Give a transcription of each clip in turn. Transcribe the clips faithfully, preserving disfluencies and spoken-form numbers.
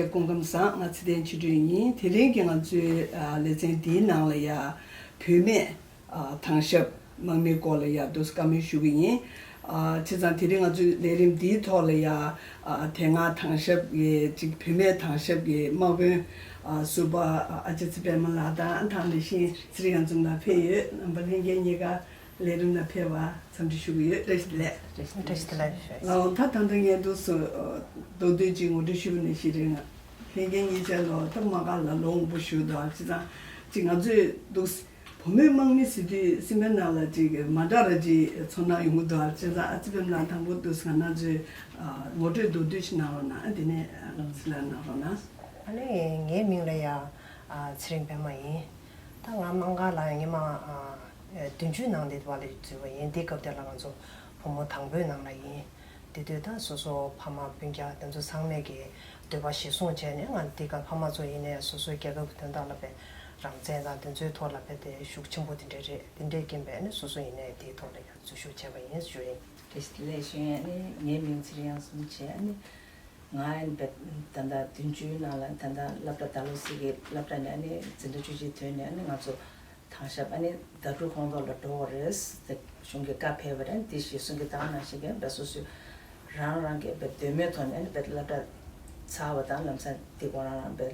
སྐུ་ཁམས་བཟང་། ང་ཚེ་བརྟན་ཆོས་སྒྲོན་ཡིན། དེ་རིང་གི་ང་ཚོའི་ཨ་ལེ་ཚན་འདིའི་ནང་ལ་ཡ་བུད་མེད་ཨ་དྭངས་ཞབས་དམག་མིའི་སྐོར་ལ་ཡ་འདུག་སེ་བཀའ་མོལ་ཞུ་གི་ཡིན། ཨ་བྱས་ཙང་དེ་རིང་ང་ཚོའི་ལས་རིམ་འདིའི་ཐོག་ལ་ཡ་ཨ་དེ་སྔ་དྭངས་ཞབས་ཀྱི་ཅིག་བུད་མེད་དྭངས་ཞབས་ཀྱི་དམག་དཔོན་ཨ་ཟུར་པ་ཨ་ཨ་ཅེ་ཚེ་པད་མ་ལགས་དང་། དེ་ནང་བཞིན་ཚེ་རིང་དབྱངས་འཛོམས་ལགས་ཕེབས་ཡོད། རྣམ་པ་ལྷན་རྒྱས་གཉིས་ཀ་ལས་རིམ་ལ་ཕེབས་པར་འཚམས་འདྲི་ཞུ་གི་ཡོད། བཀྲ་ཤིས་བདེ་ལེགས། བཀྲ་ཤིས་བདེ་ལེགས། ལགས་འོང་། ད་ད་ལྟ་ངས་འདུག་སེ་མདོར་བསྡུས་ཅིག་ངོ་སྤྲོད་ཞུས་པ་ནང་བཞིན་རེད། ང་ལྷན་རྒྱས་གཉིས་ཆ་ལོ་ད་དམག་སྒར་ལ་ལོ་མང་པོ་བཞུགས་འདུག་ཨ། བྱས་ཙང་ཅིག་ང་ཚོས་འདུག་སེ་བུ་མོའི་དམག་མི་ཟེར་དུས་སེམས་པའི་ནང་ལ་ཅིག་མ་འདྲ་ར་ཅིག་ཚོར་སྣང་ཡོང་གི་འདུག་ཨ། བྱས་ཙང་ཨ་ཙི་པད་མ་ལགས་དང་པོ་འདུག་སེ་ང་རང་ཚོའི་ཨ་ངོ་སྤྲོད་མདོར་བསྡུས་ཅིག་གནང་རོགས་གནང་། ཨ་དེ་ནས་ཨ་ཚེ་ལགས་གནང་རོགས་གནང་། ཨ་ནི་ངའི་མིང་ལ་ཡ་ཨ་ཚེ་རིང་པད་མ་ཡིན། ད་ང་དམག་སྒར་ལ་ཡ་སྔོན་མ་ཨ་བདུན་ཅུའི་ནང་དེ་བ་ལ་འཛུལ་བ་ཡིན། དེའི་སྐབས་དེ་ལ་ང་ཚོ་བུ་མོ་དང་པོའི་ནང་ལ་ཡིན། དེ་དུས་ད་སོ་སོ་ཕ་མ་སྤུན་ཀྱག་དེ་ཚོ་ཚང་མས་ཀྱི་འདོད་པ་གཞིར་བཟུང་བྱས་ནས། ང་དེ་ག་ཕ་མ་ཚོ་ཡིན་ནའི་སོ་སོའི་རྒྱལ་ཁབ་ཀྱི་དོན་དག་ལ་བས་རང་བཙན་དང་དེ་ཚོའི་ཐོག་ལ་བས་དེ་ཤུགས་ཆེན་པོ་དེ་འདྲས་རེད། དེ་འདྲས་རྐྱེན་པས་ནི་སོ་སོ་ཡིན་ནའི་དེའི་ཐོག་ལ་ཡང་འཛུལ་ཞུགས་བྱས་པ་ཡིན་ཞུ་ཡིན། བཀྲ་ཤིས་བདེ་ལེགས་ཞུ་ཡིན། ཨ་ནི་ངའི་མིང་ཚེ་རིང་དབྱངས་འཛོམས་བྱས། ཨ་ནི་ང་ཨ་ནི་བས་ད་ལྟ་བདུན་ཅུའི་ནང་ལ་ད་ལྟ་སློབ་གྲྭ་ད་ལོ་སི་གི་སློབ་གྲྭ་ནས་ཨ་ནི་འཛིན་གྲྭ་བཅུ་གཅིག་ཐོན་ནས། ཨ་ནི་ང་ཚོ་དྭངས་ཞབས་ཨ་ནི་ཟླ་དྲུག་ཁོངས་གཏོགས་ལ་འགྲོ་དགོས་རེད། དེ་གཞུང་གི་བཀའ་ཕེབས་པ་རེད། དེ་གཞིར་བཟུང་གི་ད་ག་ནང་བཞིན་གྱི་བས་སོ་སོའི་རང་རང་གི་བས་འདོད་མོས་ཐོག་ནས་ཨ་ནི་བས་སློབ་གྲྭ་ཚར་བ་དང་ལམ་སང་དེ་ཁོ་རང་རང་བས་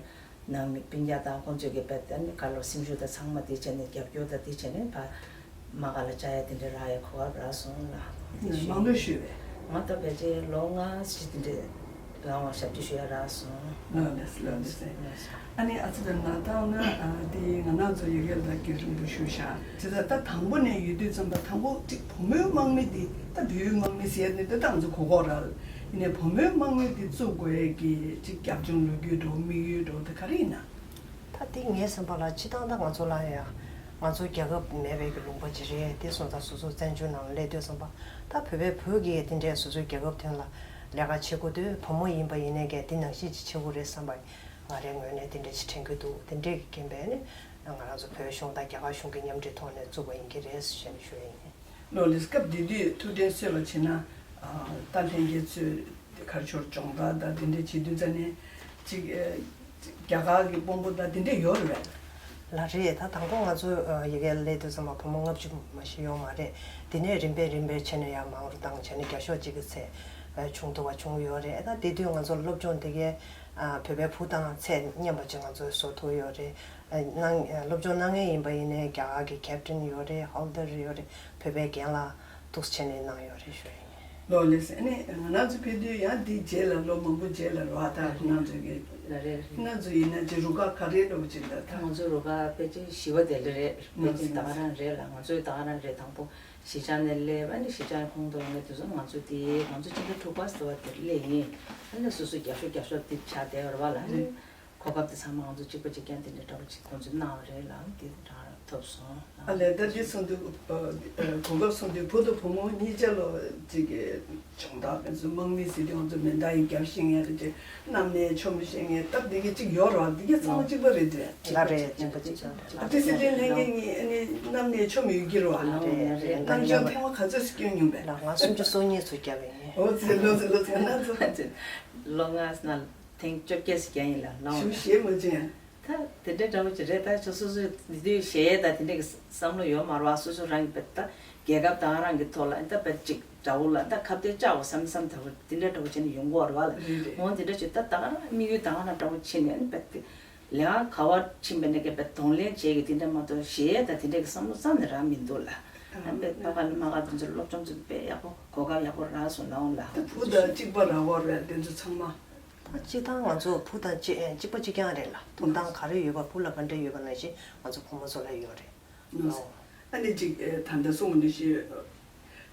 ནང་མི་སྤུན་ཀྱག་དང་ཁོང་ཚོས་ཀྱི་བས་ཨ་ནི་ག་ལོ་སེམས་ཤུགས་དང་ཚང་མ་དེ་བྱས་ནས་རྒྱབ་སྐྱོར་དང་དེ་བྱས་ནས་ཕར་དམག་སྒར་ལ་བཅར་ཡ་དེ་འདྲ་རག་ཡ་གོ་སྐབས་རག་སོང་ལ། དེ་ཞུ་མང་པོ་ཞུས་པས། ང་ད་ཕལ་ཆེར་ལོ་ལྔ་ཞིག་དེ་འདྲ་ལའང་ཞབས་ཕྱི་ཞུ་ཡ་རག་སོང་། ལགས་ལགས་ལགས་ལགས། ཨ་ནི་ཨ་ཙི་པད་མ་ལགས། ད་འོ་ན་ཨ་དེ་ང་རང་ཚོ་ཡ་གི་ལ་རྒྱུན་རིང་པོ་བཞུགས་ཤག་བྱས་ཙང་ད་དང་པོ་ནས་ཡོད་དུས་ཙམ་པ་དང་པོ་གཅིག་བུ་མོའི་དམག་མི་འདི་ད་བོད་དམག་མི་ཟེར་ནས་ད་ང་ཚོ་གོ་གོ་ར། ཡིན་ནའི་བུ་མོའི་དམག་མི་འདི་བཙུགས་དགོས་ཀྱི་གཅིག་རྒྱབ་ལྗོངས་ལོ་རྒྱུས་འགྲོ་དམིགས་ཡུལ་འགྲོ་དེ་ག་རེ་ཡིན་ན། ད་འདི་ངའི་བསམ་པ་ལ་སྤྱིར་བཏང་ད་ང་ཚོ་ལ་ཡ་ང་ཚོ་རྒྱལ་ཁབ་མེད་པའི་གི་ལུང་པ་ཅིག་རེད། དེ་སོང་ཙང་སོ་སོ་བཙན་བྱོལ་ནང་སླེབས་དུས་ཙམ་པ་ད་བོད་པའི་བུ་གིས་དེ་འདྲའི་སོ་སོའི་རྒྱལ་ཁབ་དོན་ལ་ལས་ཀ་བྱེད་དགོས་དུས་བུ་མོ་ཡིན་པ་ཡིན་ནའི་གི་དེ་ནང་བཞིན་ཅིག་བྱེད་དགོས་རེད་བསམ་པ་ང་རའི་ངོས་ནས་དེ་འདྲ་ཅིག་དྲན་གྱི་འདུག་དེ་འདྲའི་གི་རྐྱེན་པས་ནི་ང་རང་ཚོ་བོད་གཞུང་དང་རྒྱ་གར་གཞུང་གི་མཉམ་འབྲེལ་ཐོག་ནས་བཙུགས་པ་ཡིན་གྱི་རེད་ཞེས་ནས་ཞུ་ཡ་ཡིན། ལོ་ལེགས། སྐབས་དེ་དུས་ཐུགས་དྲན་གསོས་པ་བྱས་ན། ཨ་ད་ལྷན་རྒྱས་ཚོས་དེ་གར་ཤོར་སྦྱོང་བརྡར་དང་དེ་འདྲ་བྱེད་དུས་ཙ་ནས་ཅིག་ཨ་རྒྱ་གར་གྱི་དཔོན་པོ་དང་དེ་འདྲ་ཡོད་རེད་པས། ལགས་རེད། ད་དང་པོ་ང་ཚོ་ཨ་ཡ་གིར་སླེབས་དུས་ཙམ་པ་བུ་མོ་ལྔ་བཅུ་མ་ཞིག་ཡོད་མ་རེད། དེ་ནས་རིམ་པས་རིམ་པས་བྱས་ནས་ཡར་མང་རུ་བཏང་བྱས་ནས་བརྒྱ་ཤོག་གཅིག་གི་ཚད་ཨ་བྱུང་ཐུབ་པ་བྱུང་ཡོད་རེད། ད་དེ་དུས་ང་ཚོ་སློབ་སྦྱོང་དེ་གའི་ཨ་བོད་པའི་བུ་དང་ཚད་མཉམ་པ་ཅིག་ང་ཚོས་བཟོ་ཐུབ་ཡོད་རེད། ཨ་གནང་ཨ་སློབ་སྦྱོང་གནང་མཁན་ཡིན་པ་ཡིན་ནའི་རྒྱ་གར་གྱི་ཁེབ་ཏིན་ཡོད་རེད། ཧོལ་ཌར་ཡོད་རེད། བོད་པའི་འགན་ལ་འདུག་སེ་བྱས་ནས་གནང་ཡོད་རེད་ཞུ་ཡ་ཡིན། ལོ་ལེགས། ཨ་ནི་ང་རང་ཚོ་ཕེབས་དུས་ཡང་དེའི་རྗེས་ལ་ལོ་མང་པོ་རྗེས་ལ་རེད་པ། ད་ཁོང་རང་ཚོའི་གི་ལགས་རེད། ཁོང་རང་ཚོ་ཡིན་ན་ཅིག་རུ་ཁག་ག་རེ་འདྲ་པོ་ཅིག་ལ་ད། ང་ཚོའི་རུ་ཁག་ཕལ་ཆེར་བཞི་པ་དེ་ལ་རེད། ཕལ་ཆེར་ད་ག་རང་རེད་ལ། ང་ཚོའི་ད་ག་རང་རེད། དང་པོ་གཞིས་ཆགས་ནས་སླེབས། ཨ་ནི་གཞིས་ཆགས་ཁོངས་གཏོགས་ཡོང་མཁན་དེ་ཚོ་ང་ཚོ་དེ་ང་ཚོ་གཅིག་པུ་དྲུག་པ་ཟེར་བ་དེར་སླེབས་ཡིན། ཨ་ནི་སོ་སོ་བརྒྱ་ཤོག་བརྒྱ་ཤོག་དེ་ཆགས་བསྡད་ཡོད་རེད་པ་ལ། ཨ་ནི་གོ་སྐབས་དེ་ཚང་མ་ང་ཚོ་གཅིག་པ་གཅིག་རྐྱང་དེ་འདྲའི་འདྲ་པོ་ཅིག་ཁོང་ཚོས་གནང་བ་རེད་ལ། དེ་རང་རང་ཐོབ་སོང་། ཨ་ལས། ད་འདི་སོང་དུས་ཨ་ཨ་གོ་སྐབས་སོང་དུས་བུ་དང་བུ་མོ་གཉིས་ཆ་ལོ་གཅིག་གི་སྦྱོང་བརྡར་དེ་ཚོ་དམག་མི་ཟེར་དུས་ང་ཚོ་མེ་མདའ་ཡི་རྒྱབ་ཤེས་མཁན་རེད་དེ། གནམ་ནས་མཆོང་ཤེས་མཁན་སྟབས་བདེ་གི་གཅིག་ཡོད་རེད་པ། འདི་ག་ཚང་མ་གཅིག་པ་རེད་དེ། ལགས་རེད། གཅིག་པ་གཅིག་རྐྱང་རེད། ཨ་ཏི་སི་ལིན་ལྷན་རྒྱས་གཉིས་ཨ་ནི་གནམ་ནས་མཆོང་ཡོད་ཀྱི་རེད་པ། ལགས་རེད། རེད། གནམ་མཆོང་ཐེངས་མ་ག་ཚོད་ཅིག་བསྐྱོན་མྱོང་པས། ལགས་ང་སུམ་ཅུ་སོ་གཉིས་ཚོ་བརྒྱབ་པ་ཡིན། འོ་ཙི། ལོ་ཙི་ལོ་ཙི། ང་ཚོ་ལོ་ལྔ་ཙམ་ན་ཐེངས་བཅོ་བརྒྱད་ཙམ་བརྒྱབ་ཡིན་ལ། ལོ་ཞུ་ཞེ་མ་ཅན། ད་དེ་འདྲའི་འདྲ་པོ་ཅིག་རེད། ད་ཆ་སོ་སོའི་འདི་དུས་གཞས་དང་དེ་འདྲ་གི་བསམ་བློ་ཡོད་མ་རེད་པ། སོ་སོ་རང་གི་བས་ད་རྒྱལ་ཁབ་ད་ག་རང་གི་ཐོག་ལ་ད་བས་ཅིག་དགྲ་བོ་ལ་ད་ཁ་གཏད་བཅག་དགོས་བསམ་བསམ་ད་དེ་འདྲ་འདྲ་པོ་བྱས་ནས་ཡོང་གི་ཡོད་རེད་པ་ལ། རེད་རེད། འོ་དེ་འདྲ་ཅིག་ད་ད་ག་རང་དམིགས་ཡུལ་ད་ག་རང་འདྲ་པོ་ཕྱིན་ནས་ཨ་ནི་བས་དེ་ལས་ཀ་ག་པར་ཕྱིན་པ་ནས་ཀྱི་བས་གདོང་ལེན་བྱེད་ཀྱི་དེ་འདྲ་མ་གཏོགས་གཞས་དང་དེ་འདྲ་གི་བསམ་བློ་རྩ་ནས་རག་མི་འདུག་ལ། ཨ་ནི་བས་ཕ་ག་ལ་མ་ག་དེ་ཚོ་སློབ་སྦྱོང་ཚོ་དཔེ་ཡག་པོ་གོ་སྐབས་ཡག་པོ་རག་སོང་ལ། འོང་ལ། ད་བུ་དང་གཅིག་པ་རེད་པ། རེད། དེ་ཚོ་ཚང་མ། ད་སྤྱིར་བཏང་ང་ཚོ་བུ་དང་གཅིག་ཨེ་གཅིག་པ་གཅིག་རྐྱང་རེད་ལ། ཐོབ་ཐང་ག་རེ་ཡོད་པ་བུ་ལ་ག་འདྲ་ཡོད་པ་ནང་བཞིན་ང་ཚོ་བུ་མོ་ཚོ་ལ་ཡོད་རེད། ཨོ། ཨ་ནི་ཅིག་ཨེ་ད་ལྟ་གསུངས་པ་ནང་བཞིན་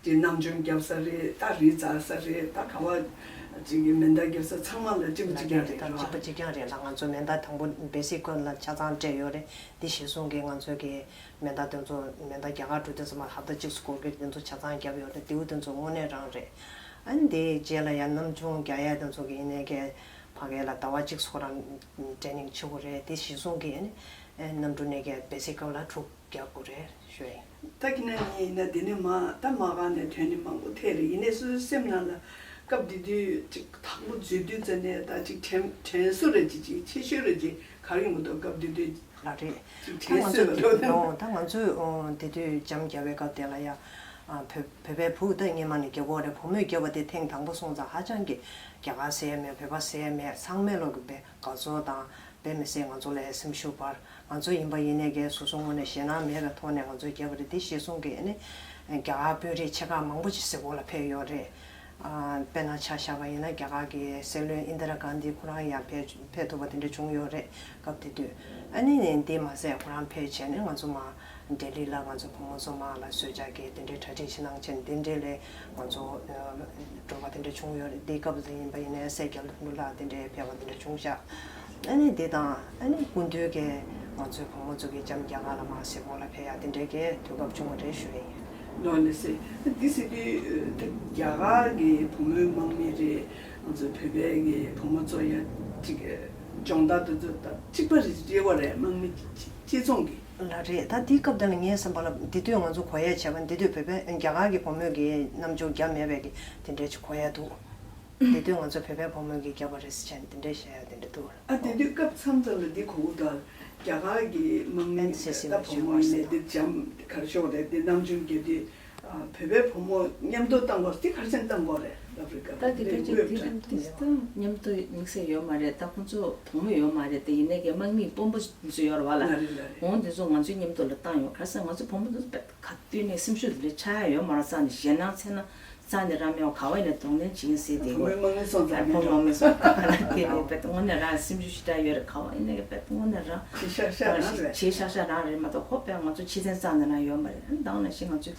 ཅིག་གནམ་མཆོང་རྒྱབ་ས་རེད། ད་རི་འཛེག་ས་རེད། ད་ག་པ་ཅིག་གི་མེ་མདའ་རྒྱབ་ས་ཚང་མ་ལ་གཅིག་པ་གཅིག་རྐྱང་རེད། ད་རེད་པ། གཅིག་པ་གཅིག་རྐྱང་རེད་ལ། ང་ཚོ་མེ་མདའ་དང་པོ་བེ་སིག་སྐོར་ལ་ཆ་ཚང་སྤྲད་ཡོད་རེད། དེ་གཞིར་བཟུང་གི་ང་ཚོ་གི་མེ་མདའ་དེ་ཚོ་མེ་མདའ་རྒྱ་གར་འགྲོ་དུས་ཙམ་པ་ཧབ་ཏ་གཅིག་སྐོར་གི་དེ་ཚོ་ཆ་ཚང་བརྒྱབ་ཡོད་རེད། དེའུ་དེ་ཚོ་དངོས་གནས་རང་རེད། ཨ་ནི་དེའི་རྗེས་ལ་ཡང་གནམ་མཆོང་རྒྱག་ཡ་དེ་ཚོ་གི་ཡིན་ནའི་གི་ཕ་གི་ལ་ཟླ་བ་གཅིག་ཁོ་རང་ཊེ་ནིང་བྱེད་དགོས་རེད། དེ་གཞིར་བཟུང་གི་ཨ་ནི་གནམ་གྲུ་ནས་གི་བེ་སིག་སྐོར་ལ་དྲུག་རྒྱག་དགོས་རེད་ཞུ་ཡིན། ད་ཁྱེད་རང་གཉིས་ཡིན་ན་དེ་ནས་མ་ད་དམག་སྒར་ནས་ཐོན་ནས་མང་པོ་ཐེབས་རེད། ཡིན་ནའི་སོ་སོའི་སེམས་ནང་ལ་ སྐབས་དེ་དུས་ཅིག་དང་པོ་འཛུལ་དུས་ཙམ་ནས་ད་ཅིག་དྲན་དྲན་གསོ་རེ་ཅིག་ཅིག་ཆེ་ཤོས་རེ་ཅིག་ག་རེ་ཡོང་གི་འདུག་སྐབས་དེ་དུས་ལ་རེད། ཅིག་ད་དྲན་ང་གསོས་ཚོ་པ་དེ་འདྲ་ནོ་ད་ང་ཚོས་ཨོ་དེ་དུས་འཇམ་རྒྱལ་བའི་སྐབས་དེ་ལ་ཡ་ཨ་བོད་བོད་པའི་བུ་ད་སྔོན་མ་ནས་རྒྱལ་པོ་རེད། བུ་མོས་རྒྱབ་པ་དེ་ཐེངས་དང་པོ་སོང་ཙང་ཧ་ཅང་གི་རྒྱ་གར་ཟེར་ཡ་མེད། བོད་པ་ཟེར་ཡ་མེད། ཚང་མས་ལོ་གི་བེ་དགའ་ཚོར་དང་དཔེ་མི་སྲིད་ང་ཚོ་ལ་སེམས་ཤུགས་འཕར། ང་ཚོ་ཡིན་པ་ཡིན་ནས་ཀྱི་སོ་སོ་ངོས་ནས་ཞེད་སྣང་མེད་པའི་ཐོག་ནས་ང་ཚོས་རྒྱབ་པ་རེད། དེ་གཞིར་བཟུང་གི་ཨ་ནི་རྒྱ་གར་དཔོན་རིགས་ཆེ་ཁག་མང་པོ་ཅིག་གཟིགས་སྐོར་ལ་ཕེབས་ཡོད་རེད། ཨ་དཔེར་ན་ཆ་བཞག་པ་ཡིན་ན་རྒྱ་གར་གྱི་སྲིད་བློན་ཨིན་དི་ར་གྷན་དྷི་ཁོ་རང་ཡང་ཕེབས་ཕེབས་ཐུབ་པ་དེ་འདྲ་བྱུང་ཡོད་རེད། སྐབས་དེ་དུས་ཨ་ནི་ནས་འདི་མ་ཟད་ཁོ་རང་ཕེབས་བྱས་ནས་ང་ཚོ་མ་ལྡི་ལི་ལ་ང་ཚོ་བུ་མོ་ཚོ་མ་ལ་གསོལ་ཇ་གྱི་དེ་འདྲའི་གྲ་སྒྲིག་ཞིག་གནང་བྱས་ནས་དེ་འདྲའི་ལས་ང་ཚོ་འགྲོ་བ་དེ་འདྲ་བྱུང་ཡོད་རེད། འདི་སྐབས་དེ་ཡིན་པ་ཡིན་ནའི་སྲས་རྒྱ་ལོ་ལགས་དེ་འདྲའི་ཕེབས་པ་དེ་འདྲ་བྱུང་ཤག་ཨ་ནི་འདི་དང་ཨ་ནི་སྐུ་མདུན་གྱིས་ང་ཚོའི་བུ་མོ་ཚོ་གི་འཇམ་རྒྱ་གར་ལ་མ་གཟིགས་སྐོར་ལ་ཕེབས་ཡ་དེ་འདྲའི་གི་དུས་སྐབས་བྱུང་བ་རེད་ཞུ་ཡ་ཡིན། ལོ་ལེ་སེ། འདི་ཟེར་དུས་ད་རྒྱ་གར་གྱི་བུ་མོའི་དམག་མི་རེད། ང་ཚོའི་བོད་པའི་གི་བུ་མོ་ཚོ་ཡ་གཅིག་སྦྱོང་བརྡར་དེ་ཚོ་ད་གཅིག་པ་རེད་རེད་བ་རེད། དམག་མི་གཅིག་གཅིག་མཚུངས་ཀྱི། ལ་རེད། ད་དེའི་སྐབས་དེ་ལ་ངའི་བསམ་པ་ལ་འདི་དུས་ང་ཚོ་གོ་ཡ་བྱས་པ་འདི་དུས་བོད་པའི་རྒྱ་གར་གྱི་བུ་མོས་ཀྱི་རྣམ་འགྱུར་བརྒྱབ་མེད་པའི་གི་དེ་འདྲའི་ཅིག་གོ་ཡ་འདུག་དེ་དུས་ང་ཚོ་བོད་པའི་བུ་མོས་ཀྱིས་རྒྱབ་པ་རེད་ཟེར་བྱས་ནས་དེ་འདྲས་བཤད་ཡ་དེ་འདྲ་འདུག་ཨ་དེ་དུས་སྐབས་མཚམས་མཚམས་ལ་འདི་གོ་གི་འདུག་རྒྱ་གར་གྱི་དམག་མི་ཨན་སེ་སེ་ད་བུ་མོ་ཡིན་ནས་འདི་འཇམ་གར་ཤོག་རེད། འདི་རྣམ་འགྱུར་རྒྱས་དུས་བོད་པའི་བུ་མོ་མཉམ་དུ་བཏང་དགོས། འདི་གར་ཆེན་བཏང་དགོས་རེད། ཨ་ཧྥི་རི་ཀ་ད་དེ་དེ་ག་ཅིག་དངོས་དེ་དང་དེ་ད་མཉམ་དུ་དམིགས་བསལ་ཡོད་མ་རེད། ད་ཁོང་ཚོ་བུ་མོ་ཡོད་མ་རེད། དེ་ཡིན་ནས་ཀྱི་དམག་མི་དཔོན་པོ་ཚོ་ཡོད་རེད་བ་ལ། ལ་རེད་ལ་རེད། འོང་དེ་ཚོ་ང་ཚོའི་མཉམ་དུ་ལ་བཏང་ཡོད། ག་རེ་ཟེར་ང་ཚོ་བུ་མོ་དེ་ཚོ་བས། ག་དུས་ནས་སེམས་ཤུགས་དེ་འདྲ་ཆག་ཡ་ཡོད་མ་རེད། རྩ་ནས་ཞེད་སྣང་ཚ་ན་རྩ་ནས་རང་མེད་པ་ག་བ་ཡིན་ནས་གདོང་ལེན་བྱེད་ཀྱིན་ཟེར་དེ་བོད་མིའི་དམག་མི་སོང་ཙང་ཨ་ཕོ་མ་མི་སོང་ཙང་ཨ་ན་དེ་ནས་བས་དངོས་གནས་རང་སེམས་ཤུགས་ཞེ་དྲག་ཡོད་རེད། ག་བ་ཡིན་ནས་བས་དངོས་གནས་རང་བྱེད་ཤག་ཤག་རང་རེད། བྱེད་ཤག་ཤག་རང་རེད་མ་གཏོགས་ཁོ་བས་ང་ཚོ་ཕྱི་མཚན་རྩ་ནས་རང་ཡོད་མ་རེད། ཨ་ནི་དང་ནང་བཞིན་ང་ཚོས་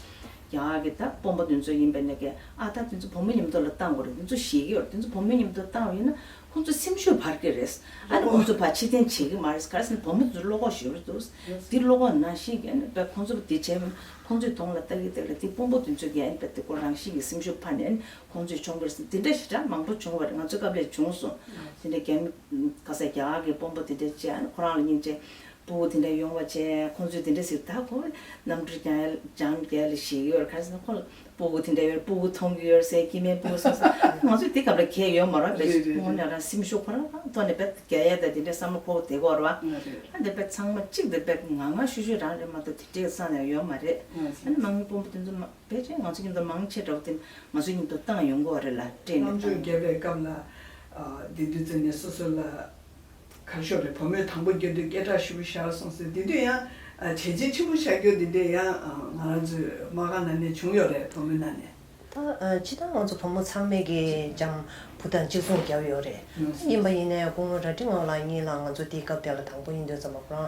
རྒྱ་གར་གྱི་ད་དཔོན་པོ་དེ་ཚོ་ཡིན་པ་ནས་ཀྱི་ཨ་ད་དེ་ཚོ་བུ་མོ་མཉམ་དུ་ལ་བཏང་དགོས་རེད། དེ་ཚོ་ཞེད་ཀྱི་ཡོད་རེད། དེ་ཚོ་བུ་མོ་མཉམ་དུ་བཏང་བ་ཡིན་ན། ཁོང་ཚོ་སེམས་ཤུགས་འཕར་གྱི་རེད། ཨ་ནི་ཁོང་ཚོ་ཕར་ཕྱིར་འཐེན་བྱེད་ཀྱི་མ་རེད། ག་རེ་ཟེར་ན་བུ་མོ་ཚོ་བློ་ཁོག་ཞེ་པོ་འདུག་འདི་བློ་ཁོག་ནང་བཞིན་གྱི་ཨ་ནི་དཔེ་ཁོང་ཚོ་འདི་བྱས་ཁོང་ཚོའི་གདོང་ལ་ལྟ་གི་ལྟ་གི་ལ་འདི་དཔོན་པོ་དེ་ཚོ་གིས་ཨ་ནི་དཔེ་དེ་ཁོ་རང་བཞིན་གྱི་སེམས་ཤུགས་འཕར་ནས་ཨ་ནི་ཁོང་ཚོས་མཆོང་གི་རེད་ཟེར། འདི་འདྲ་ཞེ་དྲག་མང་པོ་བྱུང་བ་རེད། ང་ཚོའི་སྐབས་ལ་བྱུང་སོང་། འདི་འདྲ་རྒྱ་མི་ག་ས་རྒྱ་གར་གྱི་དཔོན་པོ་དེ་འདྲ་བྱས་ཨ་ནི་ཁོ་རང་ལ་སྙིང་རྗེ། སྤུ་གུ་དེ་འདྲ་ཡོང་བ་བྱས་ཁོང་ཚོས་དེ་འདྲ་ཟེར། ད་ཁོ་རྣམ་འགྱུར་ཀྱང་འཇམ་རྒྱལ་ལ་ཞིག་ཡོད་རེད། ག་རེ་ཟེར་ན་ཁོ་ལ་སྤུ་གུ་དེ་འདྲ་ཡོད་རེད། སྤུ་གུ་མཐོང་གི་ཡོད་རེད་ཟེར། སྐྱེ་དམན་སྤུ་གུ་སོང་ཙང་ང་ཚོས་དེ་སྐབས་ལ་གལ་ཡོད་མ་རེད། རེད་རེད་རེད། དངོས་གནས་རང་སེམས་ཤུགས་ཁོ་རང་རང་ཐོག་ནས་དཔེ་རྒྱག་ཡས་དང་དེ་འདྲ་བསམ་བློ་འཁོར་བསྡད་ཀྱི་ཡོད་རེད་བ། ང་རེད། ཨ་འདི་དཔེ་ཚང་མ་གཅིག་འདི་དཔེ་ང་ང་ཤུ་ཤུ་རང་རེད་མ་གཏོགས་དེ་འདྲས་རྩ་ནས་ཡོད་མ་རེད། ང་རེད། ཨ་ནི་དམག་མི་དཔོན་པོ་དེ་ཚོ་མ་ཕལ་ཆེར་ང་ཚོ་མཉམ་དུ་མང་ཆེ་འདྲ་བོ་དེ་ང་ཚོ་མཉམ་དུ་བཏང་ཡོང་གི་ཡོད་རེད་ལ་སྤྲད་ནས་རྣམ་འགྱུར་བཏང་། རྒྱས་པའི་སྐབས་ལ་ཨ་དེ་དུས་ཙམ་ནས་སོ་སོ་ལ། གར་ཤོར་རེད། བུ་མོས་དང་པོ་རྒྱབ་དུས་སྐད་གྲགས་ཞེ་པོ་ཤར་སོང་ཟེར། དེ་དུས་ཡང་བྱས་རྗེས་ཆེན་པོ་བཞག་རྒྱུ་དེ་འདྲས་ཡང་ང་རང་ཚོའི་དམག་སྒར་ནང་ནས་བྱུང་ཡོད་རེད། བུ་མོའི་ནང་ནས། ད་སྤྱིར་བཏང་ང་ཚོ་བུ་མོ་ཚང་མས་ཀྱི་འཇམ་བུ་དང་གཅིག་མཚུངས་བརྒྱབ་ཡོད་རེད། ཡིན་པ་ཡིན་ནའི་སྐུ་ངོ་རྭ་སྒྲེང་ངག་དབང་ལགས་གཉིས་ལ་ང་ཚོ་དེའི་སྐབས་དེ་ལ་དང་པོ་ཡིན་དུས་ཙམ་པ་ཁོ་རང་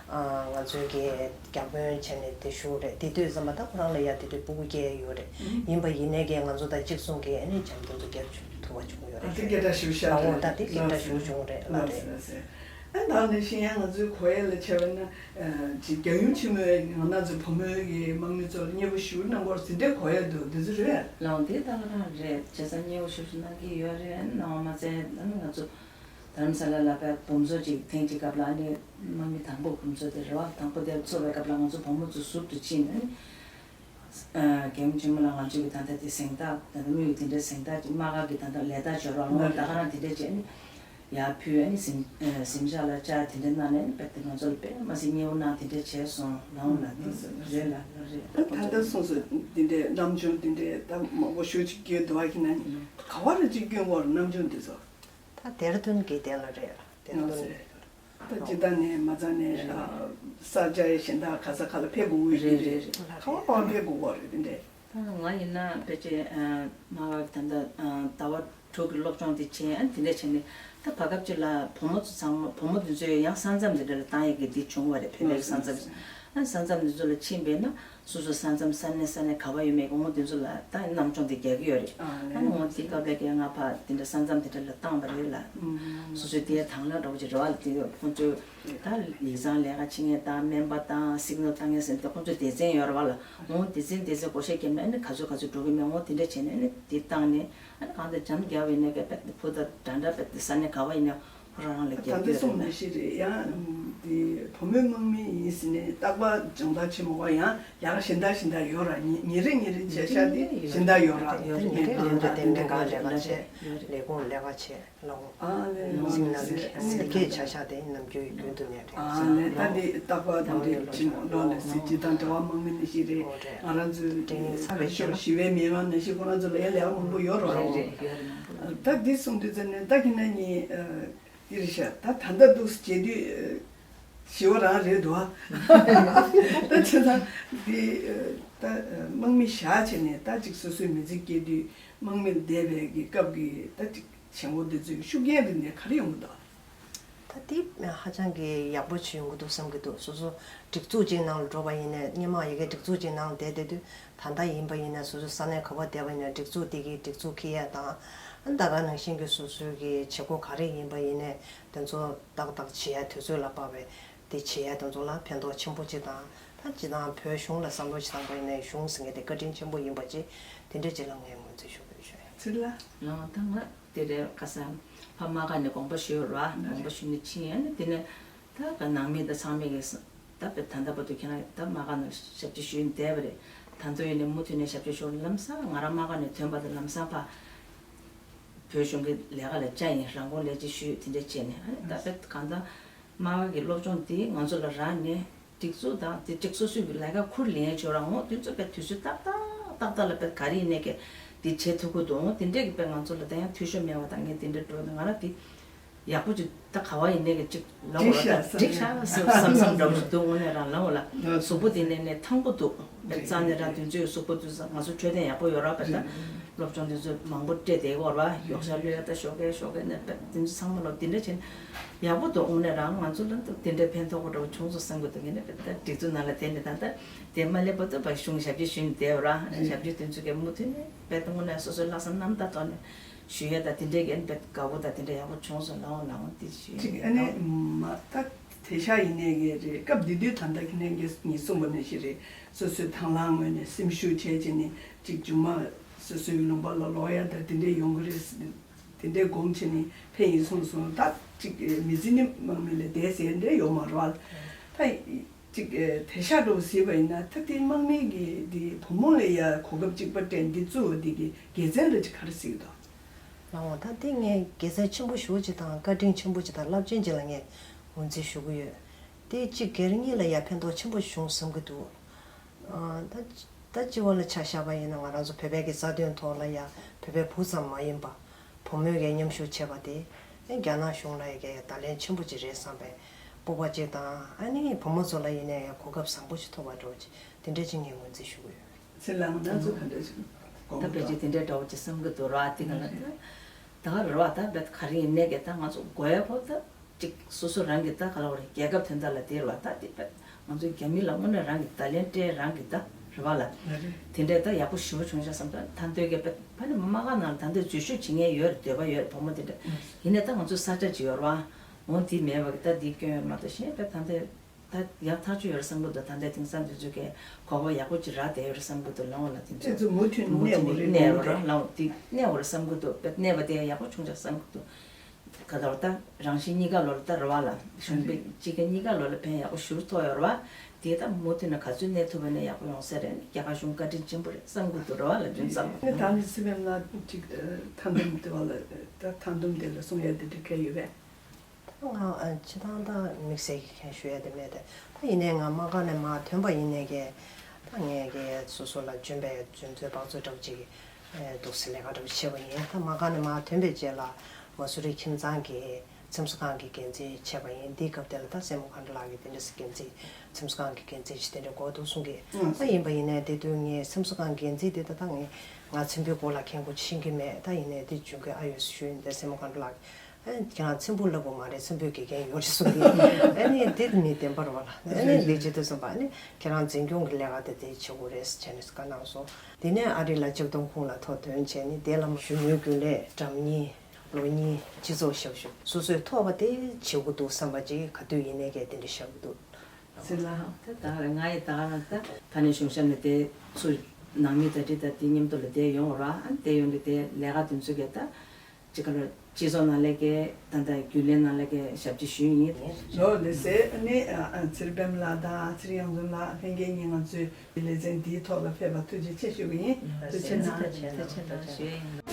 ང་ཚོའི་གི་བརྒྱ་དཔོན་བྱས་ནས་དེ་བཞུགས་རེད། དེ་དུས་ཙམ་པ་ད་ཁོ་རང་ལ་ཡ་དེ་དུས་སྤུ་གུ་སྐྱེས་ཡོད་རེད། ཡིན་པ་ཡིན་ནའི་གི་ང་ཚོ་དང་གཅིག་མཚུངས་གི་ཨ་ནི་འཇམ་དེ་ཚོ་བརྒྱབ་ཐུབ་པ་བྱུང་ཡོད་རེད། ཨ་དེ་སྐད་གྲགས་ཞེ་པོ་ཤར། ཨོ་ད་དེ་སྐད་གྲགས་ཞེ་པོ་བྱུང་རེད་ལ་རེད། ཨ་ནང་ནས་ཤེས་ཡ་ང་ཚོའི་གོ་ཡ་ལ་བྱས་པ་ན་ཅིག་རྒྱལ་ཡུམ་ཆེན་མོས་ང་རང་ཚོའི་བུ་མོའི་གི་དམག་མི་ཚོ་ལ་མཉེས་པོ་ཞེ་པོ་གནང་གི་ཡོད་རེད་ཟེར་འདྲའི་གོ་ཡ་འདུག་འདི་ཚོ་རེད། ལའོ་འདི་ད་ག་རང་རེད། བྱས་ཙང་མཉེས་པོ་ཞེ་པོ་ཞིག་གནང་གི་ཡོད་རེད། གནང་བ་མ་ཚད་ཨ་ནི་ང་ཚོ་རྡ་རམ་ས་ལ་ལ་ཕར་འབུམ་ཚོགས་ཅིག་ཐེངས་གཅིག་སྐབས་ལ་ཨ་ནི་དམག་མི་དང་པོ་འབུམ་ཚོགས་དེ་རེད་བ། དང་པོ་དེ་ཚོགས་པའི་སྐབས་ལ་ང་ཚོ་བུ་མོ་ཚོ་ཟུར་དུ་ཕྱིན་ནས་ཨ་ནི། རྒྱལ་ཡུམ་ཆེན་མོ་ལ་ང་ཚོས་ཀྱི་ད་ལྟ་དེ་གཟེངས་རྟགས་ད་ལྟ་དམིགས་ཡུལ་དེ་འདྲའི་གཟེངས་རྟགས་ཀྱི་དམག་སྒར་གྱི་ད་ལྟ་ལས་རྟགས་འབྱོར་བ་ལོང་ད་ག་རང་དེ་འདྲ་བྱས་ནས་ཡར་ཕུལ། ཨ་ནི་གཟིམ་གཟིམ་ཤག་ལ་བཅར་དེ་འདྲ་གནང་ནས་ཨ་ནི་དཔེ་དེ་ང་ཚོ་ལ་དཔེ་མ་སྲིད་མཉེས་པོ་གནང་དེ་འདྲ་བྱས་སོང་ལོང་ལ་དེ་རེད་ལ་ལ་རེད། ད་ད་ལྟ་གསུངས་སོང་དེ་འདྲའི་རྣམ་འགྱུར་དེ་འདྲའི་ད་མང་པོ་ཞེ་ཅིག་བརྒྱུད་འདུག་བ་ཁྱེད་རྣམ་ག་བ་རེ་ཅིག་བསྐྱོན་དགོས་རེད་རྣམ་འགྱུར་འདི་ཚོ། ད་དེར་དོན་གྱི་དེ་ལ་རེད་ལ་དེར་དོན་གྱི། ད་སྤྱིར་བཏང་ནས་མ་ཚང་ནས་ཨ་ས་ཆ་གཞན་དག་ག་ས་ག་ལ་ཕེབས་དགོས་ཀྱི་རེད། རེད་རེད་རེད། ག་བ་ག་བ་ཕེབས་དགོས་ཀྱི་རེད་དེ་འདྲས། ད་ང་ཡིན་ན་ཕལ་ཆེར་ཨ་མ་བ་ད་ལྟ་ཨ་ཟླ་བ་དྲུག་གི་སློབ་སྦྱོང་དེ་བྱས། ཨ་དེ་འདྲས་བྱས་ནས་ད་བར་སྐབས་ཅིག་ལ་བུ་མོ་ཚོ་ཚང་མ་བུ་མོ་དེ་ཚོས་ཡང་ས་མཚམས་དེ་འདྲ་ལ་བཏང་ཡས་ཀྱི་འདི་བྱུང་བ་རེད། བོད་པའི་ས་མཚམས། ཨ་ས་མཚམས་དེ་ཚོ་ལ་ཕྱིན་པས་ན། སོ་སོ་ས་མཚམས་ས་གནས་ས་གནས་ག་བ་ཡོད་མེད་ཀྱི་འོ་དེ་ཚོ་ལ་ད་གནམ་གྲུ་དེ་རྒྱག་གི་ཡོད་རེད། ཨ་ནི་འོ་དེ་སྐབས་ལ་ཀྱི་ང་ཕ་དེ་འདྲ་ས་མཚམས་དེ་འདྲ་ལ་བཏང་བ་རེད་ལ། སོ་སོའི་དེ་དང་བླངས་འདྲ་བོ་ཅིག་རེད་བ་ལ། དེ་ཁོང་ཚོས་ད་ཡིག་ཚང་ལས་ཀ་བྱེད་མཁན་དང་སྨན་པ་དང་སིག་ནལ་བཏང་མཁན་ཟེར་ཏེ་ཁོང་ཚོའི་སྡེ་ཚན་ཡོད་རེད་བ་ལ། འོ་སྡེ་ཚན་སྡེ་ཚན་བགོ་བཤའ་བརྒྱབ་ནས་ཨ་ནི་ག་ཚོད་ག་ཚོད་འགྲོ་གི་མེད་འོ་དེ་འདྲ་བྱས་ནས་ཨ་ནི་དེ་བཏང་ནས་ཨ་ནི་གང་དུ་འཇམ་རྒྱག་པ་ཡིན་ན་ཀྱི་བུ་ད་འདྲ་འདྲ་བས་དེ་ས་གནས་ག་བ་ཡིན་ན། ཁོ་རང་རང་ལ་ད་རྒྱབ་ལྟ་ཡོད་སོང་རེད། མ་གཞི་རེད་ཡང་། བུ་མོའི་དམག་མི་ཡིན་ཟེར་ནས་རྟག་པར་སྦྱོང་བརྡར་ཆེན་མོ་བ་ཡང་ལས་ཀ་གཞན་དག་གཞན་དག་ཡོད་ར། ཉིན་ཉིན་རེ་ཉིན་རེ་བྱས་ཤག་དེ་གཞན་དག་ཡོད་ར། ཡོད་རེད། ཉིན་རེ་ཉིན་རེ་དེ་འདྲ་ག་ལས་ཀ་བྱས། ལས་ཁུངས་ལས་ཀ་བྱས། ལའོ། ཨ་ལས། ནོར་སྲིད་ནང་གི་ཨ་ལས་ཟེར་གྱི་ཆ་ཤག་དེ་ནམ་རྒྱུན་རྒྱུན་དུ་ནས་རེད། ཨ་ལས། ད་འདི་རྟག་པར་ད་འདི་ཕྱིན་ལོ་ལས་སྲིད་སྤྱི་དང་འབྲེལ་བ་དམག་མི་ནི་ཞིག་རེད། ཨོ་རེད། ང་རང་ཚོའི་ཏྲེ་ནིང་ཚར་བའི་ཞོར་ཞི་བའི་མི་མང་ནང་བཞིན་ཁོ་རང་ཚོ་ལ་ཡང་ལས་ཀ་མང་པོ་ཡོད་རོགས་རེད། རེད་རེད། ཡོད་རེད། མང་པོ་ཡོད། ད་འདི་གསུང་དུས་ཙམ་ནས་ད་ཁྱེད་རང་གཉིས་འདི་རེད་ཤག་ད་ད་ལྟ་འདུག་བྱེད་དུས་ཞི་བ་རང་རེད་འདུག་ཨ། ད་བྱས་ཙང་འདི་ད་དམག་མི་བཞག་བྱས་ནས་ད་ཅིག་སོ་སོའི་མི་ཚེ་སྐྱེལ་དུས་དམག་མི་ལ་བསྡད་པའི་གི་སྐབས་ཀྱི་ད་ཅིག་བྱེད་སྒོ་འདི་ཚོའི་ཤུགས་རྐྱེན་རིགས་ནས་ག་རེ་ཡོང་གི་འདུག་ད་འདི་ཧ་ཅང་གི་ཡག་པོ་ཅིག་ཡོང་གི་འདུག་བསམ་གྱི་འདུག་སོ་སོ་སྒྲིག་འཛུགས་ཅིག་ནང་ལ་འགྲོ་བ་ཡིན་ནའི་སྔོན་མ་ཡ་གི་སྒྲིག་འཛུགས་ཅིག་ནང་ལ་བསྡད་བསྡད་དུས་ད་ལྟ་ཡིན་པ་ཡིན་ནའི་སོ་སོ་ས་གནས་ག་པར་བསྡད་པ་ཡིན་ནའི་སྒྲིག་འཛུགས་དེ་གི་སྒྲིག་འཛུགས་འཁྱེར་ཡ་དང་ཨ་ད་ག་ནང་བཞིན་གྱི་སོ་སོའི་གི་བྱེད་སྒོ་ག་རེ་ཡིན་པ་ཡིན་ནའི་དེ་ཚོ་ཏག་ཏག་བྱེད་ཡ་དུས་ཚོད་ལ་དཔག་པའི་དེ་བྱེད་ཡ་དེ་ཚོ་ལ་ཕན་ཐོགས་ཆེན་པོ་ཅིག་དང་ད་སྤྱི་བཏང་བོད་གཞུང་ལ་བསམ་བློ་ཞིག་བཏང་པ་ཡིན་ནའི་གཞུང་ཟེར་མཁན་དེ་བཀའ་དྲིན་ཆེན་པོ་ཡིན་པ་ཅིག་དེ་འདྲ་ཅིག་ལ་ངས་ངོས་འཛིན་ཞུ་དགོས་བྱུང་། ཚིག་ལ། ལའོ་ད་ང་དེ་རེད་ཁ་སང་ཕ་མ་ག་ནས་དགོངས་པ་ཞུས་ར་དགོངས་པ་ཞུས་ནས་ཕྱིན་ཡ་ནི་དེ་ནས་ད་ག་ནང་མི་ད་ཚང་མས་གི་ད་བས་ད་ལྟ་བར་དུ་ཁྱེད་རང་ད་མ་ག་ནས་ཞབས་ཕྱི་ཞུས་ནས་བསྡད་པ་རེད། ད་དུང་ཡིན་ནས་མུ་མཐུད་ནས་ཞབས་ཕྱི་ཞུ་ལམ་སང་ང་རང་མ་ག་ནས་ཐོན་པ་དང་ལམ་སང་ཕ་བོད་གཞུང་གི་ལས་ཀ་ལ་བཅར་ཡིན་རང་དགོངས་ལས་ཅི་ཞུས་དེ་འདྲ་བྱས་ནས་ཨ་ནི་ད་བས་གང་ལྟར་མ་ག་གི་སློབ་སྦྱོང་དེ་ང་ཚོ་ལ་རག་ནས། སྒྲིག་འཛུགས་དང་དེ་སྒྲིག་སོ་སོའི་ལས་ཀ་ཁུར་ལེན་ཆོག་རང་ངོ་དེ་ཚོ་པའི་དུས་ཚོད་ཏག་ཏག་ཏག་ཏག་ལ་པའི་ག་རེ་ཡིན་ནས་ཀྱི་དེ་བྱེད་ཐུབ་ཀྱི་འདུག་འོང་དེ་འདྲས་ཀྱི་པའི་ང་ཚོ་ལ་ད་ཡང་འཐུས་ཤོར་མེད་པ་དང་ངས་དེ་འདྲས་འགྲོ་ནས་ང་རང་དེ་ཡག་པོ་ཅིག་ད་ག་བ་ཡིན་ནས་ཀྱི་ཅིག་ལ་འོ་ལ་ད་འགྲིག་ཤག་བསམ་བསམ་འདྲ་བོ་ཞིག་འདུག་འོང་ནས་རང་ལ་འོ་ལ་གཟུགས་པོ་དེ་ནས་ནས་ཐང་པོ་འདུག་པའི་རྩ་ནས་རང་དུས་ཚོད་གཟུགས་པོ་དུས་ཚོད་ང་ཚོ་འཕྲོད་བསྟེན་ཡག་པོ་ཡོད་ར་པའི་ད། སློབ་སྦྱོང་དེ་ཚོ་མང་པོ་སྤྲད་དེ་བོར་བ་ཡོག་ཤ་ལོས་ཡ་ད་ཞོགས་ཀས་ཞོགས་ཀས་ནས་དེ་ཚོ་ཚང་མ་ལོ་དེ་འདྲ་བྱས་ན་ཡག་པོ་འདུག་འོང་ནས་རང་ང་ཚོ་ལ་འདུག་དེ་འདྲའི་ཕན་ཐོགས་པོ་འདྲ་བོ་བྱུང་སོང་བསམ་གི་འདུག་ངས་ནས་ད་སྒྲིག་འཛུགས་ནང་ལ་དེ་ནས་ད་ལྟ་དེ་མ་སླེབས་པ་ད་བ་གཞུང་ཞབས་ཕྱི་ཞུས་ནས་བསྡད་ཡོད་ར་ཞབས་ཕྱི་དེ་ཚོ་གས་མུ་མཐུད་ནས་དཔེ་དང་དངོས་གནས་སོ་སོའི་ལྷག་བསམ་རྣམ་དག་ཐོག་ནས་ཞུ་ཡ་ད་དེ་འདྲའི་གས་དཔེ་དགའ་བོ་ད་དེ་འདྲ་ཡག་པོ་བྱུང་སོང་ལའོ་ལའོ་དེ་ཞུས་ཅིག་ཨ་ནི་ནས་མ་ད་དེ་ཤ་ཡིན་ནས་གས་རེད་སྐབས་འདི་དུས་ད་ལྟ་ཁྱེད་ནས་ངས་གསུངས་པ་ནས་ཞིག་རེད་སོ་སོའི་དང་བླངས་ངོས་ནས་སེམས་ཤུགས་བྱས་བྱས་ནས་ཅིག་མཇུག་མ། སོ་སོའི་ལུང་པ་ལ་ལོག་ཡ་ད་དེ་འདྲས་ཡོང་གི་རེད། དེ་འདྲས་དགོངས་བྱས་ནས་ཕེབས་ཡིན་སོང་སོང་ད་ཅིག་མི་ཚེ་ནི་དམག་མི་ལ་བསྡད་ཟེར་འདྲས་ཡོད་མ་རེད་བ། ད་ཅིག་དེ་ཤ་འགྲོ་ཟེར་བ་ཡིན་ན་ད་དེ་དམག་མི་གི་དེ་བུ་མོ་ལ་ཡ་གོ་སྐབས་གཅིག་པ་སྤྲད་འདི་གཙོ་བོ་འདི་གི་དགེ་མཚན་ལ་ཅིག་ག་རེ་ཟེར་གི་འདུག་ལའོ་ད་དེ་ངས་དགེ་མཚན་ཆེན་པོ་ཞེ་པོ་ཅིག་དང་བཀའ་དྲིན་ཆེན་པོ་ཅིག་དང་རླབས་ཆེན་ཅིག་ལ་ངས་ངོས་འཛིན་ཞུ་གི་ཡོད། དེ་གཅིག་སྒེར་གཉིས་ལ་ཡ་ཕན་ཐོགས་ཆེན་པོ་བྱུང་བསམ་གི་འདུག་ཨ་ད་ད་སྤྱི་བོ་ལ་ཆ་བཞག་པ་ཡིན་ན་ང་རང་ཚོ་བོད་པའི་གི་རྩ་དོན་ཐོག་ལ་ཡ་བོད་པའི་བུ་ཙམ་མ་ཡིན་པ་བུ་མོས་གི་མཉམ་ཞུགས་བྱས་པ་དེ་ཨེ་རྒྱ་ནག་གཞུང་ལ་ཡ་གི་བརྡ་ལན་ཆེན་པོ་ཅིག་རེད་བསམ་པའི་སྤོབས་པ་ཅིག་དང་ཨ་ནི་བུ་མོ་ཚོ་ལ་ཡིན་ན་ཡ་གོ་སྐབས་བཟང་པོ་ཞིག་ཐོབ་པ་འདྲ་བོ་ཅིག་དེ་འདྲ་ཅིག་ངས་ངོས་འཛིན་ཞུ་གི་ཡོད། ཚེ་ལང་ན་ཚོ་ག་འདྲ་ཞིག་ད་དགོངས་པ་ཕལ་ཆེར་དེ་འདྲའི་འདྲ་བོ་ཅིག་བསམ་གི་འདུག་ར་དེ་ག་ལ་ད་ད་ག་རེད་བ་ད་བེད་ག་རེ་ཡིན་ནས་གི་ད་ང་ཚོ་དགོས་ཡ་བོ་ད། གཅིག་སོ་སོ་རང་གི་ད་ག་ལ་བ་རེད་རྒྱལ་ཁབ་དོན་དག་ལ་དེ་རེད་བ་ད་དེ་བས་ང་ཚོའི་རྒྱ་མི་ལ་དངོས་གནས་རང་གི་བརྡ་ལན་སྤྲད་རང་གི་ད་རེད་བ་ལ། དེ་འདྲའི་ད་ཡག་པོ་ཞེ་པོ་བྱུང་ཤག་བསམ་ད་ད་འདོད་གི་བས་ཕ་ནི་མ་མ་ག་ནང་ལ་ད་འདོད་འཛུལ་ཞུགས་བྱེད་མཁན་ཡོད་རེད་འདོད་པ་ཡོད་རེད་བུ་མོ་དེ་འདྲ་ཡིན་ནའི་ད་ང་ཚོ་ས་ཆ་ཅིག་ཡོད་རེད་བ་འོ་དེ་མེད་བ་གི་ད་དེ་སྐྱོན་ཡོད་མ་གཏོགས་གཞན་བས་ད་འདོད་ད་ཡག་ཐག་ཆོད་ཡོད་རེད་བསམ་གི་འདུག་ད་ལྟའི་དེང་སང་དུས་ཚོད་ཀྱི་གོ་བ་ཡག་པོ་ཅིག་རག་བསྡད་ཡོད་རེད་བསམ་གི་འདུག་ལའོ་ལ་དེ་ཚོ་ཨེ་ཚོ་མུ་མཐུད་ནས་མུ་མཐུད་གནས་ནས་པོ་རེད་གནས་པོ་རེད་ལའོ་དེ་གནས་པོ་རེད་བསམ་གི་འདུག་བས་གནས་པ་དེ་ཡག་པོ་བྱུང་ཤག་བསམ་གི་འདུག་ག་ད་བར་ད་རང་བཞིན་གཉིས་ཀ་ལོ་ལ་ད་རེད་བ་ལ་གཞུང་པའི་སྤྱི་ཁྱབ་གཉིས་ཀ་ལོ་ལ་ཕན་ཡག་པོ་ཞུ་ཐོག་ཡོད་རེད་བ། དེ་ད་མུ་མཐུད་ནས་ག་ཚོད་གནས་ཐུབ་པ་ནས་ཡག་པོ་ཡོང་ས་རེད། རྒྱ་གར་གཞུང་བཀའ་དྲིན་ཆེན་པོ་རེད་བསམ་གི་འདུག་རེད་བ་ལ་རྒྱུ་མཚན། ཨེ་ད་ནི་སི་པན་ལ་ཅིག་ཐང་དུམ་དེ་བ་ལ་ད་ཐང་དུམ་དེ་ལ་གསུང་ཡ་དེ་འདྲ་གལ་ཡོད་པས། ད་ང་ཨ་སྤྱི་བཏང་ད་དམིགས་བསལ་གྱི་མཁན་ཞུ་ཡ་དེ་མེད་དེ། ད་ཡིན་ནའི་ང་མ་ག་ནས་མར་ཐོན་པ་ཡིན་ནའི་གི་ད་ངས་གི་སོ་སོ་ལ་འཇོན་པའི་འཇོན་ཚོད་དཔག་ཚོད་འདྲ་བོ་ཅིག་གི་འདུག་སེ་ལས་ཀ་འདྲ་བོ་བྱས་པ་ཡིན། ད་མ་ག་ནས་མར་ཐོན་པའི་རྗེས་ལ་མ་སུ་རི་ཁྱིམ་ཚང་གི་ཁྲིམས་བཟོ་ཁང་གི་འགན་འཛིན་བྱས་པ་ཡིན། འདིའི་སྐབས་དེ་ལ་ད་སྲས་མོ་མཁའ་འགྲོ་ལགས་ཀྱིས་དེ་འདྲ་སེ་འགན་འཛིན་ཁྲིམས་བཟོ་ཁང་གི་འགན་འཛིན་ཞིག་དེ་འདྲ་དགོས་འདུག་གསུང་གི། ད་ཡིན་པ་ཡིན་ནའི་དེ་དུས་ངས་ཁྲིམས་བཟོ་ཁང་འགན་འཛིན་དེ་ད་ད་ངས་ང་ཚེམ་བུའི་སྐོར་ལ་མཁྱེན་གོ་ཤེས་ཀྱི་མེད། ད་ཡིན་ནའི་དེ་འཇོན་གི་ཨ་ཡོད་ཞུས་ཡིན། ད་སྲས་མོ་མཁའ་འགྲོ་ལགས་ཨ་ཁྱེད་རང་ཚེམ་བུ་ལབ་དགོས་མ་རེད། ཚེམ་བུའི་དགེ་རྒན་ཡོད་རེད་གསུང་གི། ཨ་ནི་དེ་མི་བདེན་པ་རེད་བ་ལ། ཨ་ནི་འདི་བྱེད་དུས་སོང་པ་ཨ་ནི་ཁྱེད་རང་འཛིན་སྐྱོང་གི་ལས་ཀ་དེ་དེ་བྱེད་དགོས་རེད་ཟེར་བྱས་ནས་བཀའ་གནང་སོང་། དེ་ནས་ཨ་རི་ལ་ཆིབས་བསྒྱུར་ཁོངས་ལ་ཐོག་ཐོན་བྱས་ནས་དེ་ལ་གཞོན་ནུའི་རྒྱུན་ལས་ཌམ་གཉིས་ལོ་གཉིས་སྤྱི་ཚོགས་ཞབས་ཞུ་སོ་སོས་ཐོབ་པ་དེ་བྱེད་དགོས་འདུག་བསམ་པ་ཅིག་ག་དུས་ཡིན་ནའི་གས་དེ་འདྲ་བཞག་གི་འདུག་ཟེར་ལ། ད་ད་རེ་ང་ཡི་ད་ག་རང་ད་ཕ་ནས་གཞུང་ཞབས་ནས་དེ་ཚུར་ནང་མི་ད་དྲི་ད་དེ་མཉམ་དུ་ལ་བསྡད་ཡོང་བ་ར། ཨ་བསྡད་ཡོང་དུས་དེ་ལས་ཀ་དེ་ཚོ་གས་ད་ཅི་ག་ལ་ སྤྱི་ཚོགས་ནང་ལས་ཀའི་ད་ལྟ་རྒྱུན་ལས་ནང་ལས་ཀའི་ཞབས་ཕྱི་ཞུས་ཡིན། ལོ་ལེ་ཚེ་ནི་ཨ་ཨ་ཚེ་རིང་པད་མ་ལགས་དང་ཚེ་རིང་གཡང་འཛོམས་ལགས་ལྷན་རྒྱས་གཉིས་ང་ཚོའི་ལེ་ཚན་འདིའི་ཐོག་ལ་ཕེབས་པ་ཐུགས་རྗེ་ཆེ་ཞུ་གི་ཡིན། ཐུགས་རྗེ་གནང་། ཐུགས་རྗེ་གནང་ཞུ་ཡིན།